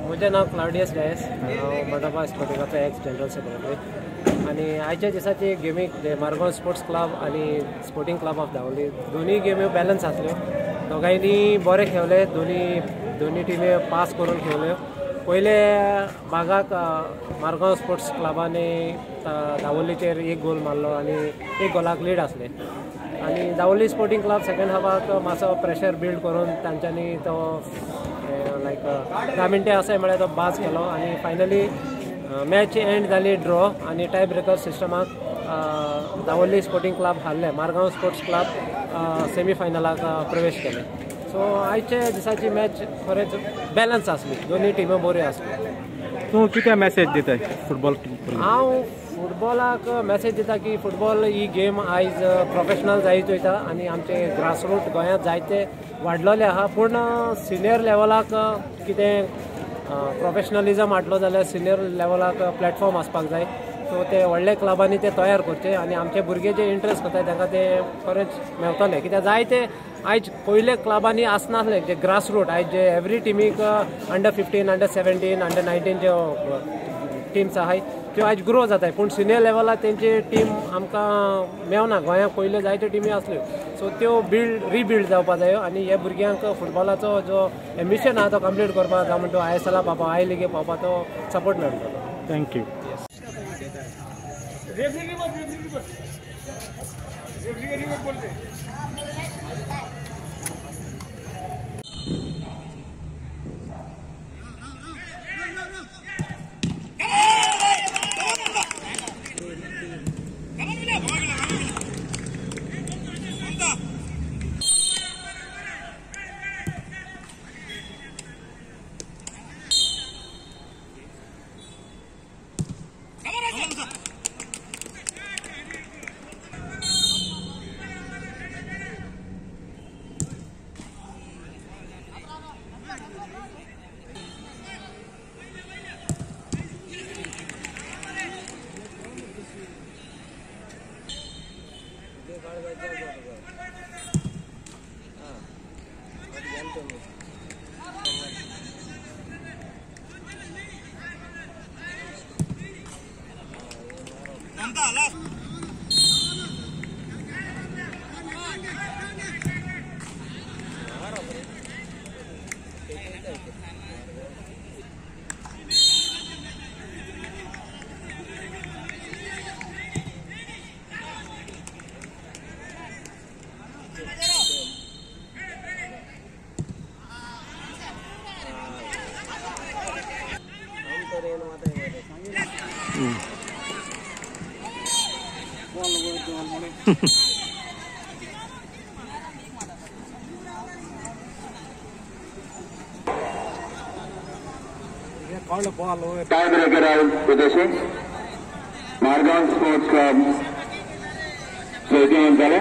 म्हजें नांव क्लावडियस डायस, हांव मडोबा स्पोर्टिंगाचो एक्स जनरल सेक्रेटरी आनी आयच्या दिसाची गेमीक मारगांव स्पोर्ट्स क्लब आनी स्पोर्टिंग क्लब ऑफ दावोली दोनूय गेम्यो बॅलन्स आसल्यो. दोगांयनी बरे खेळले, दोनी टिमी पास करून खेळ्यो. पयले भागाक मारगांव स्पोर्ट्स क्लबाने दावोलीचेर एक गोल मारलो आनी एक गोलाक लीड आसले आनी दावोली स्पोर्टिंग क्लब सेकेंड हाफाक मातसो प्रेशर बिल्ड करून तांच्यांनी तो लायक 10 मिनटां आसा म्हळ्यार तो बाज केलो आनी फायनली मॅच एंड जाली ड्रॉ आनी टाय ब्रेकर सिस्टमाक दावोली स्पोर्टिंग क्लब हारले. मारगांव स्पोर्ट्स क्लब सेमीफायनलाक प्रवेश केले. सो आयच्या दिसाची मॅच खरेंच बॅलन्स आसली, दोनूय टिम्यो बऱ्यो आसल्यो. तूं कितें मॅसेज दिताय फुटबॉल? हांव फुटबॉलाक मॅसेज दिता की फुटबॉल ही गेम आयज प्रोफेशनल जायत वयता आनी आमचे ग्रासरूट गोंयांत जायते वाडलेले आहा, पूण सिनियर लेवलाक कितें प्रोफेशनलिजम हाडलो जाल्यार सिनियर लेवलाक प्लॅटफॉर्म आसपाक जाय. सो ते व्हडले क्लबांनी ते तयार करचे आनी आमचे भुरगे जे इंट्रस्ट करताय तांकां ते खरेंच मेवतले. कित्याक जायते आयज पयले क्लबांनी आसनासले जे ग्रासरूट आयज जे एवरी टिमीक अंडर 15, अंडर 17, अंडर 19 ज्यो टिम्स आहाय त्यो आयज ग्रो जाताय, पूण सिनियर लेवलार तेंची टीम आमकां मेवना. गोंयांत पयल्यो जायत्यो टिमी आसल्यो, सो त्यो रिबिल्ड जावपा जायो आनी हे भुरग्यांक फुटबॉलाचो जो एम्बिशन आहा तो कंप्लीट करपाक जाय, म्हणटा I S एला पावपा, I लिगे पावपा तो सपोर्ट मेळटलो. Thank you. Tie breaker out possession. Margao sports club खेळते म्हणटाले.